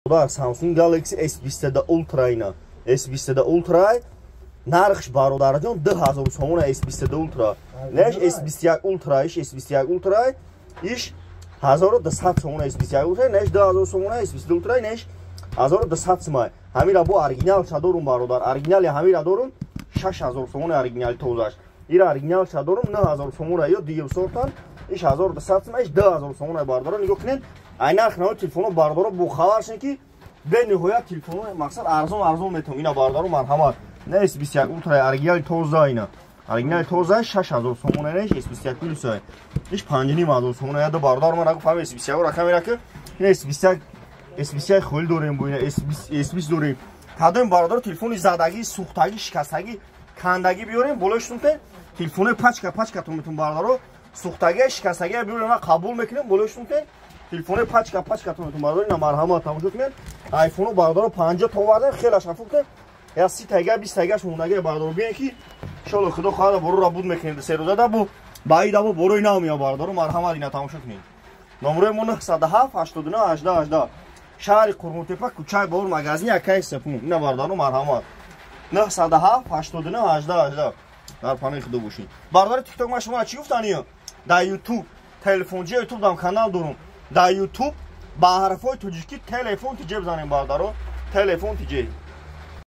Samsung Galaxy S22 Ultra ина. S22 Ultra нархш, бародарҷон, 2000 сомона S22 Ultra. Неш S21 Ultra, иш S21 Ultra, иш 1200 сомона S21 Ultra, неш 2000 сомона S22 Ultra, неш 1200 сомона. Ҳамира бо оригинал дорум, бародар. Оригинали ҳамира дорум 6000 сомона, оригинали тозаш. Ира оригинал дорум 9000 сомона, ё дигар сортан иш 1200 сомона, иш 2000 сомона, бародаро, нигоҳ кунед. Ай нарх нави телефоно, бародаро, бо хабар шед, ки бениҳоят телефоно мақсад арзон арзон метавон. Ина, бародаро, марҳамат. На S21 Ultra оригинали тоза, ина. Оригинали тоза 6000 сомона, неш S21 Plus. Иш 5500 сомона. Яда бародар ман нагуфт ҳам S21 рақам ира ки ина S21 S21 холи дорем, бо ина S20 S20 дорем. Кадом бародар телефони задагӣ, сӯхтагӣ, шикастагӣ, кандагӣ биёрем, болои шунте телефони пачка пачка тон метон, бародаро, сӯхтагӣ, шикастагӣ биёрем, қабул мекунем, болои шунте телефони пачка пачка тон метон, бародаро, ина марҳамат, тамошо кунед. Айфону, бародаро, 50 то овардем, хелаш афухтем. Я 30 тайга, 20 тайгаш мондаги, бародаро, биен ки иншоалло худо хоҳад борура буд мекунем се рӯза да бу баида бу борои нав мея, бародаро, марҳамат, ина тамошо кунед. Номерои мо 907 89 18 18, шаҳри Қурғонтепа, кӯчаи Бовур, магазини акаи Сепун. Ина, бародаро, марҳамат, 907 89 18 18. Дар паноҳи худо бошед. Бародари Тикток, ман шумо чӣ гуфтаниё? Дар Ютуб телефонҷи, Ютуб дам канал дорум. Дар Ютуб ба ҳарфҳои тоҷикӣ телефон тиҷе бизанем, бародаро, телефон тиҷе.